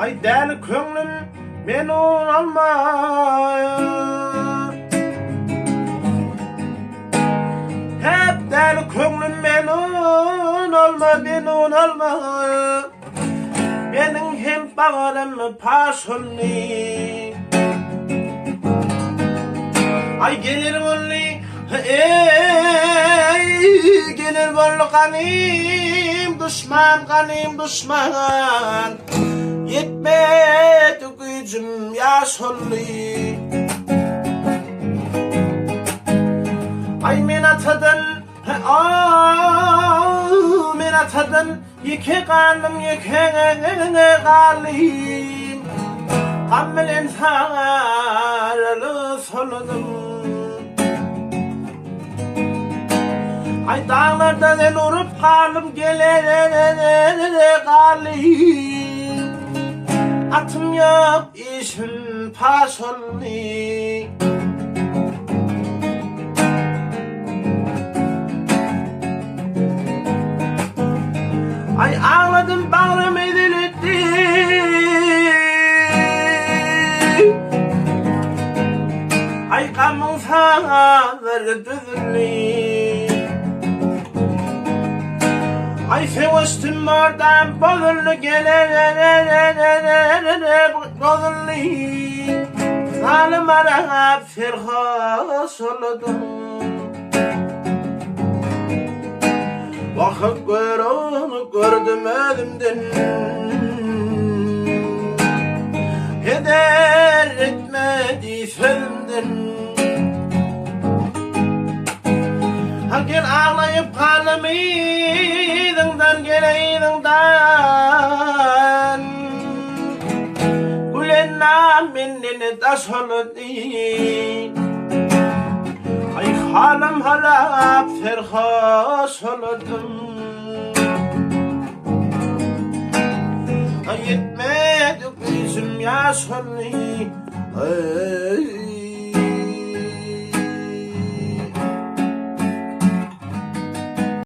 Aý däli köňlüm men alma. Hep däli köňlüm men alma, men alma. Meniň hem bagrym paş oldy. Aý geler boldy, eý, geler boldy ganym duşman, ganym duşman. Ýetmedi güýjüm ýaş oldy. Aý men atadan, aw, men atadan Ýeke galdym ýeke galdym Gam bilen saralyp soldum Aý daglarda el urup galdym gele galdym Atym ýok işim paş oldy. Ay ağladım bağrım ezildi. Ay gamın sazları düzüldü. Ay seveştim oradan bozuldu gele bozuldu. Zalim Arap serhoş oldum. Wagt görüň gördüm özümden Heder etmedi sözümden Ha gel aglaýyp galdym yzyňdan gel yzyňdan Gülennam menden daş oldy Aý halym halap serhoş oldum. Aý ýetmedi güýjüm ýaş oldy.